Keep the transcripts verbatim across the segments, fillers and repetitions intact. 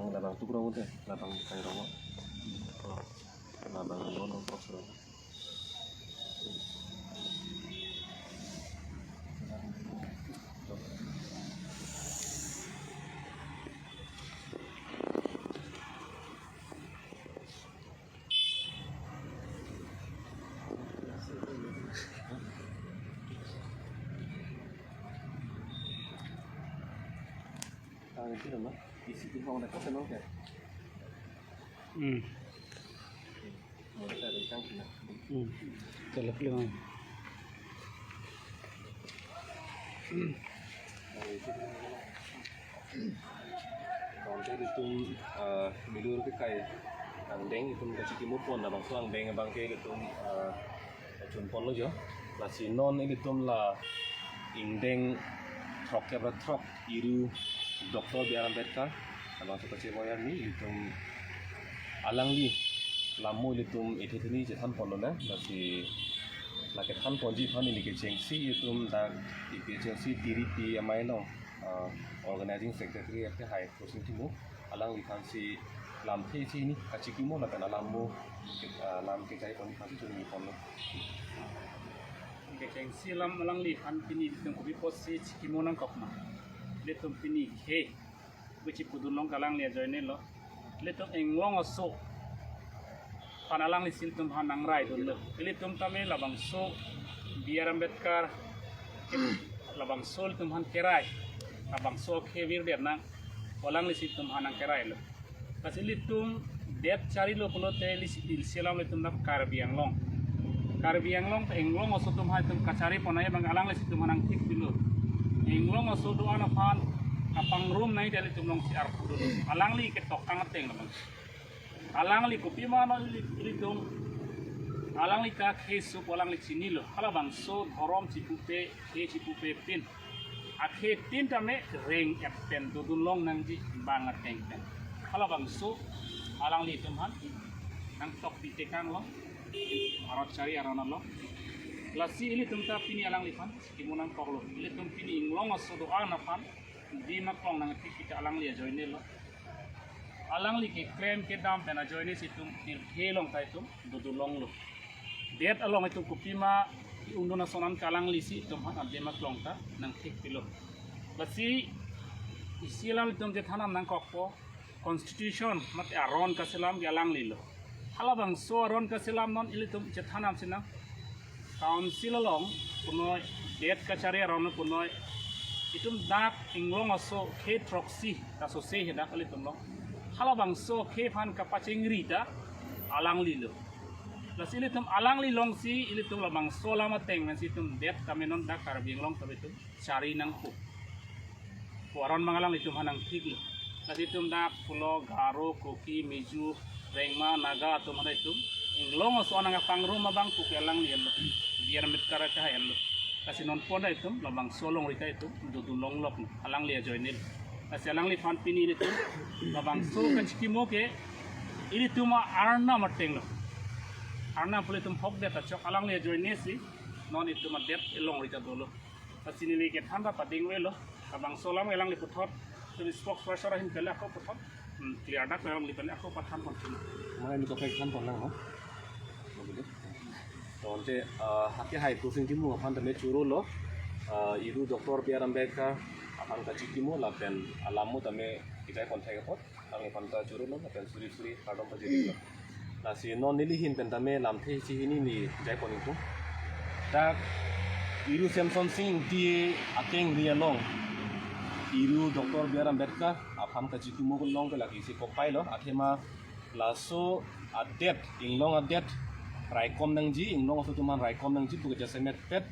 Labang tuk rong te, labang kai rong. Labang non non prok rong. Ah, itu nama. Isi di ruang dekat sana, oke. Hmm. Mau kita ada ikan sini. Hmm. Kalau peluang. Nah, itu. Tangte ilitum, eh, milur ke kai angdeng ilitum kachikimo pon, labangso angdeng abang ke ilitum, eh, chun ponlo jo. Lasi non ilitum la ingdeng throkkep ra throk, Iru Doctor B R Ambedkar labangso kachevoi arni ilitum alangli lam mo ilitum ethe theni chethan ponlo na. Lasi la kethan ponji aphan ili kechengsi ilitum dak ili kechengsi T D P amei along, ah, organizing secretary akhai Prosing Timung, alangliphan si lamthe isi hini kachikimo lapen alam mo, ah, lam kejai pon aphan si chuningri ponlo. Kechengsi alam alangliphan pini ilitum kopi apotsi chikimo nangkok ma. Ilitum pini khei, which ipudun long ke alangli ajoine lo. Ilitum Inglong aso aphan alangli si ilitum aphan nangraidunlo. Ilitum tame labangso B R Ambedkar, labangso ilitum aphan kerai, labangso akhei virdet nang, alangli si ilitum aphan nangkerailo. Lasi ilitum det charilo pulote ili si, ilsi alam ilitum dak Karbi Anglong. Karbi Anglong te Inglong aso atum hai ilitum kachari pon ai abang alangli si ilitum aphan nangthik pilo. Inglong aso do-an aphan kapangrum nai te ilitum along si arpu dolo. Alangli ketok kang ateng labang. Alangli kopima non ili, ilitum. Alangli ta khei sup alangli chinilo. Halabangso dhorom chipupe, khei chipupe pin. Akhei tin tame reng-et pen dodun long nangji bang ateng pen. Halabangso alangli ilitum aphan nangtokpi tekang lo. Arot chari aron lo. Lasi ilitum ta pini alangliphan chikimo nangkoklo. Ilitum pini Inglong aso do-an aphan Dim aklong nangthik kita alangli ajoine lo. Alangli keklem kedam pen ajoine si itum pirthe along ta itum dodun longlo. Det along itum kopima i-undun ason an ke alangli si itum aphan adim aklong ta nangthik pilo. Lasi isi alam itum chethan nangkokpo, constitution mate aron kaselam ke alangli lo. Halabangso aron kaselam non ilitum chethan nang sinang. Council along punoi, det kachari aron punoi, itum dak Inglong aso khei throksi ta sose he dak ilitum along. Halabangso khei aphan kapachingri ta alangli lo. Lasi ilitum alangli along si ilitum labangso alam ateng pen si itum det tame non dak Karbi Anglong tame itum chari nangpo pu aron abang alanglitum aphan nangthiklo. Lasi itum dak pulo Garo, Kuki, Mizo, Rengma, Naga atum aphan itum Inglong aso nangkapangrum abang pu ke alangli henlo. B R Ambedkar akhai henlo. Lasi non pon ta itum labangso alongri ta itum dodun longlok alangli ajoine. Lasi alangliphan pini ilitum labangso kachikimo ke ilitum arnam ateng lo. Arnam pu ilitum hokdet achok alangli ajoine si non itum adet alongri ta dolo. Lasi neli kethan ta pading avelo. Labangso alam alangli puthot, itum spokesperson ahin kali ako puthot. Hmm, clear dak alangli pen ako pathan pon. Mana ini kopek than pon lang, no? Begitu. Tangte, eh, akhai Prosing Timung aphan tame chorolo. Eh, Iru Doctor B R Ambedkar aphan kachikimo lapen alam mo tame kejai pon thek apot. Alangliphan ta chorolo lapen suri suri kardom pajirlo. Lasi non neli ahin pen tame lamthe isi hini neli jai pon ingtung. Dak Iru Semsonsing Ingti atengri along Iru Doctor B R Ambedkar aphan kachikimo along ke lake isi kopai lo, athema laso adet, Inglong adet raikom nangji, Inglong aso atum aphan raikom nangji pu ke jasemet pet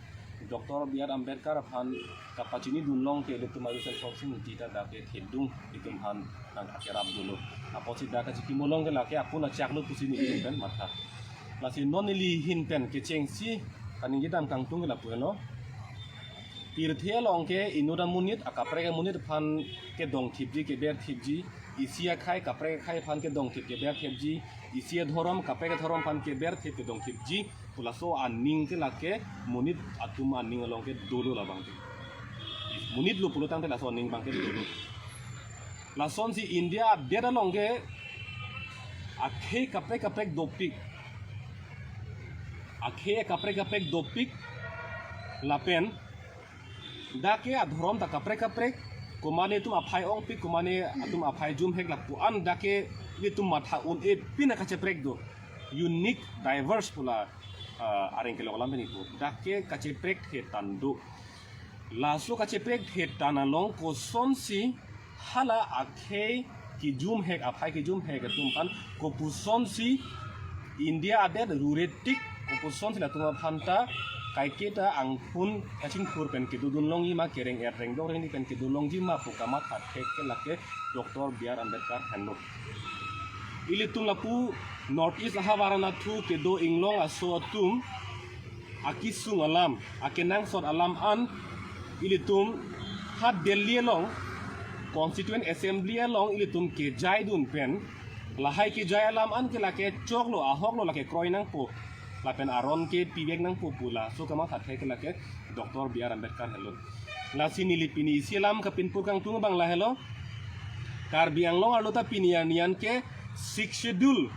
Doctor B R Ambedkar aphan kapachinidun long ke ilitum Iru Semsonsing Ingti ta dak ke thedung itum aphan nangkerap dolo. Apotsi dak kachikimo along ke lake akun achak lo pusi neli ahin pen matha. Lasi non neli ahin pen kechengsi kaningje dam kangtung ke lapu helo. Pirthe along ke inut amonit, akaprek amonit aphan kedongthipji, keberthipji, isi akhai kaprek akhai aphan kedongthip keberthipji, isi adhorom kaprek adhorom aphan keberthip kedongthipji pu laso aning ke lake monit atum aning along ke dolo labang ke. Monit lo pulo tangte laso aning abang ke dolo. Lasonsi India adet along ke akhei kaprek kaprek dopik. Akhei kaprek kaprek dopik lapen dak ke adhorom ta kaprek kaprek, komane atum aphai ongpik, komane atum aphai jumhek lapu-an dak ke ilitum matha un-e pin akacheprek do. Unique, diverse pu la, ah, areng kelok alam pen ipu. Dak ke kacheprek thetan do. Laso kacheprek thetan along kosonsi hala akhei kijumhek, aphai kijumhek atum aphan kopusonsi India adet rure tik, kopusonsi latum aphan ta kaiketa angphun kachingthur pen kedodun longji ma, kereng-et rengdok rengni pen kedo longji ma pu kamatha thek ke lake Doctor B R Ambedkar henlo. Ilitum lapu North East ahavar anatthu kedo inglong aso atum akisung alam, akenangsot alam an ilitum ha Delhi along Constituent Assembly along ilitum kejaidun pen, lahai kejai alam an ke lake choklo, ahoklo, lake kroi nangpo, lapen aron ke pivek nangpo pu laso kamatha thek ke lake Doctor B R Ambedkar henlo. Lasi neli pini isi alam kapinpur kangtung abang lahelo. Karbi Anglong arlo ta pini arni an ke Sixth Schedule,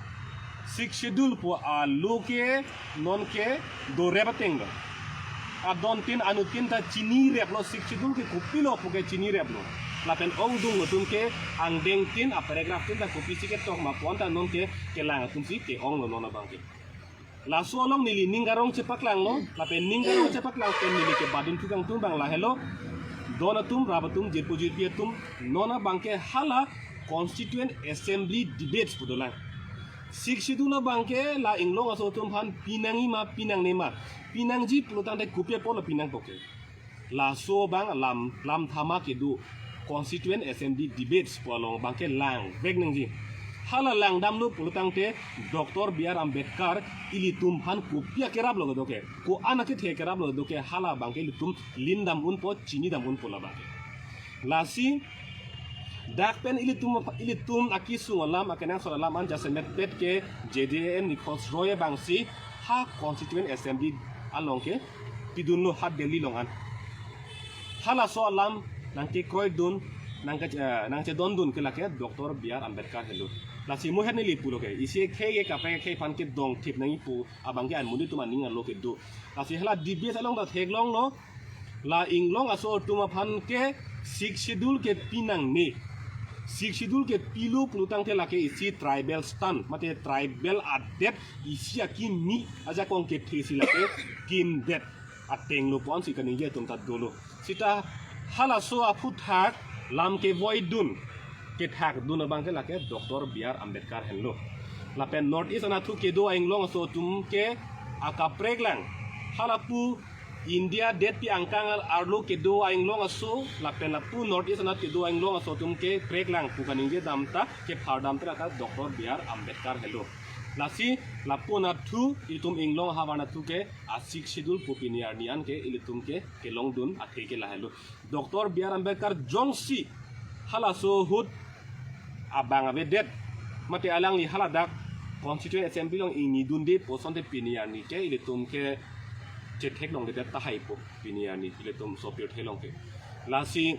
Sixth Schedule pu alo ke non ke dorep ateng lo. Adontin anutin ta chinireplo, Sixth Schedule ke kopilo pu ke chinireplo. Lapen ongdung atum ke angdengtin, aparagraph tin ta kopisi ketok ma pu-an ta non ke kelang atumsi ke-onglo non abang ke. Laso along neli ning karong chepaklanglo, lapen ning karong chepaklang pen neli kebadun thu kangtung abang lahelo. Don atum, rap atum, jirpo jirpi atum, non abang ke hala Constituent Assembly debates pu dolang. Sixth Schedule abang ke la inglong aso atum aphan pinangji ma pinangne ma, pinangji pulo tangte kopi apotlo pinangpo ke. Laso abang lam, lam thama kedo Constituent Assembly debates pu along abang ke langvek nangji. Hala langdamlo pulo tangte Doctor B R Ambedkar ilitum aphan kopi akeraplo kedo ke, ko-an akethe keraplo kedo ke, hala abang ke ilitum lindam unpo, chinidam unpo la abang ke. Lasi dak pen ilitum, ilitum akisung alam, akenangsot alam an jasemet pet ke J D A M nikhos roi abangsi ha Constituent Assembly along ke pidunlo ha Delhi along an. Halaso alam nangkekroidun, nangke, eh, nangchedondun ke lake Doctor B R Ambedkar henlo. Lasi mo het neli pulo ke, isi akhei ke kaprek akhei aphan kedongthip nangji pu abang ke anmuni atum aning arlo kedo. Lasi hala debate along ta theklonglo, la inglong aso atum aphan ke Sixth Schedule ke pinangne. Sixth Schedule kepilo pulo tangte lake isi tribal stand, mate tribal adet isi akimi ajakong kethe si lake kimdet atenglo pu-ansi kaningje atum ta dolo. Sita halaso aphuthak lam kevoidun, kethakdun abang ke lake Doctor B R Ambedkar henlo. Lapen North East anatthu kedo a-inglong aso atum ke akaprek lang, halapu India detpi angkang arlo kedo a-inglong aso, lapen lapu North East anat kedo a-inglong aso atum keprek lang pu kaningje dam ta, kephar dam ta lake Doctor B R Ambedkar henlo. Lasi lapu anatthu, itum inglong ahavar anatthu ke a-Sixth Schedule pu pini arni an ke ilitum ke kelongdun athe ke lahelo. Doctor B R Ambedkar jongsi halaso ahut abang avedet, mate alangli haladak Constituent Assembly along ingnidunde pu asonte pini arni ke ilitum ke chetheklongledet tahai pu pini arni ilitum sopirthe along ke. Lasi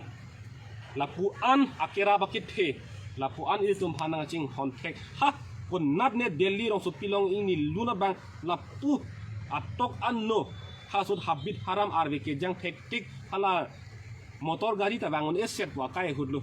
lapu-an akerap akethe, lapu-an ilitum aphan nangchinghon thek. Ha, konatne Delhi rongsopi along ingnilun abang lapu atok anno, ha ahut habit haram arve kejang thektik, hala motor gari ta vang un-eset pu akai ahutlo.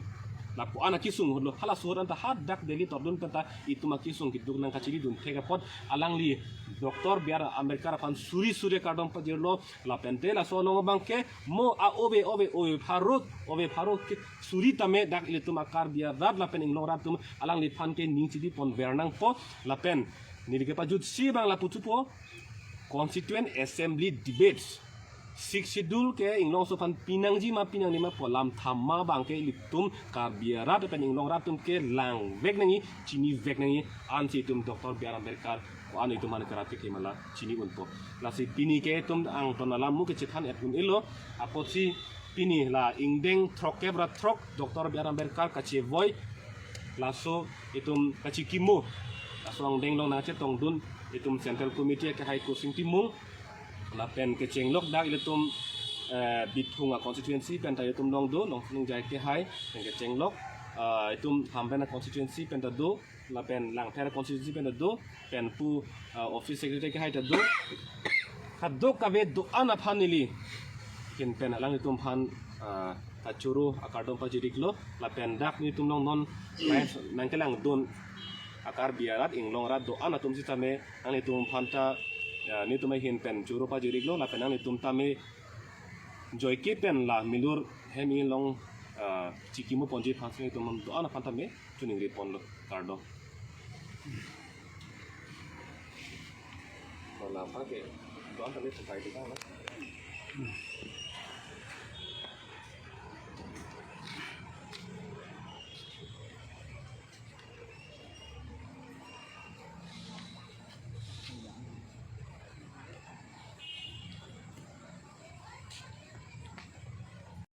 Lapu-an akisung ahutlo. Halaso ahut anta hadak Delhi tordun penta itum akisung keduk nangkachinidun thek apot alangli Doctor B R Ambedkar aphan suri suri kardom pajirlo. Lapente laso along abang ke mo a-ove ove ove pharo, ove pharo ke suri tame dak ilitum a-Karbi arat lapen inglong rat atum alangliphan ke ning chidi ponver nangpo. Lapen neli kepajutsi abang lapu thupo, Constituent Assembly debates, Sixth Schedule ke inglong aso aphan pinangji ma pinangne ma pu alam thama abang ke ilitum Karbi arat lapen inglong rat atum ke langvek nangji, chinivek nangji, ansi itum Doctor B R Ambedkar ko-an itum aphan kerap kethe ma la chini unpo. Lasi pini ke itum angton alam mo kechethan et un-elo, apotsi pini la ingdeng throkkep ra throk Doctor B R Ambedkar kachevoi, laso itum kachikimo, laso angdeng along nangchetongdun itum Central Committee akehai Kursing Timung, lapen kechenglok dak ilitum, eh, Bithung a-constituency penta ilitum longdo, Longphinjai akehai, pen kechenglok. ah, itum Hamren constituency pen ta do, lapen Langpher constituency pen ta do, pen pu, ah, office secretary kehai ta do. Kadokave do-an aphan neli ahin pen alanglitum aphan, ah, kachoro akardom pajir-iklo, lapen dak nelitum along non nangkelangdun a-Karbi arat, inglong arat do-an atum sitame nanglitum aphan ta, ah, nelitum ahin pen choro pajir-iklo, lapen nanglitum tame joike pen la Milur hem inglong, ah, chikimo ponji aphan si nelitum do-an aphan tame choningri ponlo, kardom. Nona aphan ke do-an tame sukai di kang lo.